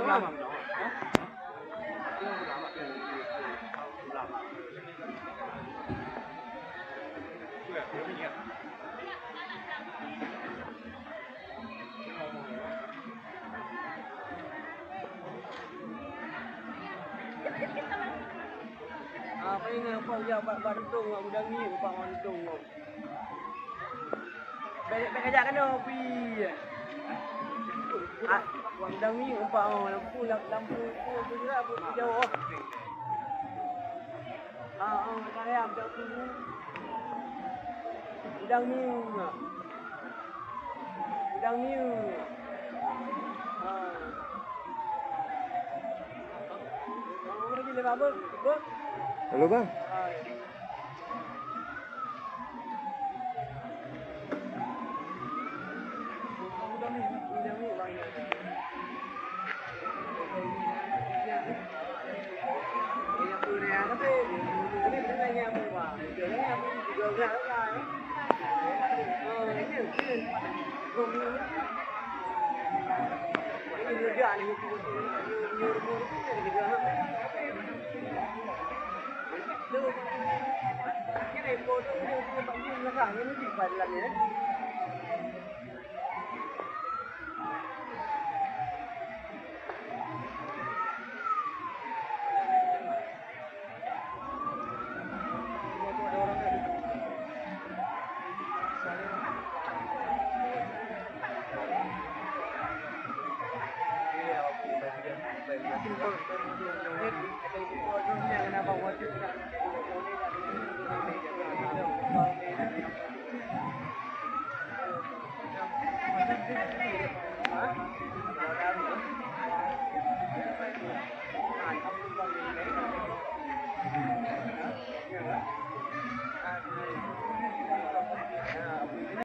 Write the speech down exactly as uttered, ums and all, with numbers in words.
Ah, paling nak nampak ujak bak, bak Rutong, bak Gudang Minyeuk, nampak bak Rutong. Bèk, bèk kajak keunoe, pi. Ah, bak Gudang Minyeuk nampak, oh, lampu, lampu, lampu, lampu jeuet, lampu jauh. Ah, ah, ka raya, Gudang Minyeuk. Gudang Minyeuk. Gudang Minyeuk. Ha. Apa lagi lewat apa? Apa? Halo, bang. Ha. Gudang Minyeuk, Gudang Minyeuk, bang.